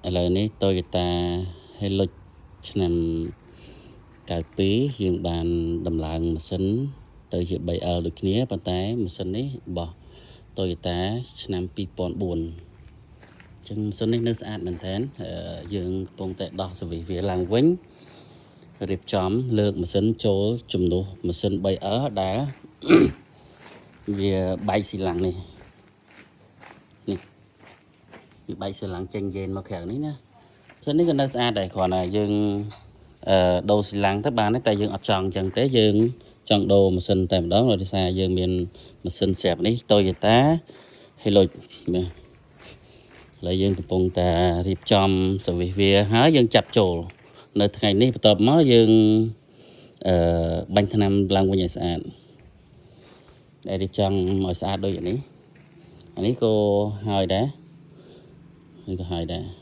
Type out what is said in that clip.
ឥឡូវនេះ Toyota Hilux ឆ្នាំ92យើងបានដំឡើងម៉ាស៊ីនទៅជា 3L ដូចគ្នាប៉ុន្តែម៉ាស៊ីននេះរបស់ Toyota ឆ្នាំ2004អញ្ចឹងម៉ាស៊ីននេះនៅស្អាតមែនតើយើងកំពុងតែដោះ service វាឡើងវិញរៀបចំលើកម៉ាស៊ីនចូលជំនួសម៉ាស៊ីន 3L ដែល វាបែកស៊ីឡាំងនេះនេះវាបែកស៊ីឡាំងចេញយេនមកក្រៅនេះណាម៉ាស៊ីននេះក៏នៅស្អាតដែរគ្រាន់តែយើងអឺដូរស៊ីឡាំងទៅបានទេតែយើងអត់ចង់អញ្ចឹងទេយើងចង់ដូរម៉ាស៊ីនតែម្ដងដោយសារយើងមានម៉ាស៊ីនស្រាប់នេះ Toyota Hilux បាទឥឡូវយើងកំពុងតែរៀបចំ service វាហើយយើងចាប់ចូល នៅថ្ងៃនេះបន្ទាប់មកយើងអឺបាញ់ថ្នាំឡើងវិញឲ្យស្អាតដែលរៀបចំឲ្យស្អាតដូចអានេះអានេះក៏ហើយដែរនេះក៏ហើយដែរ។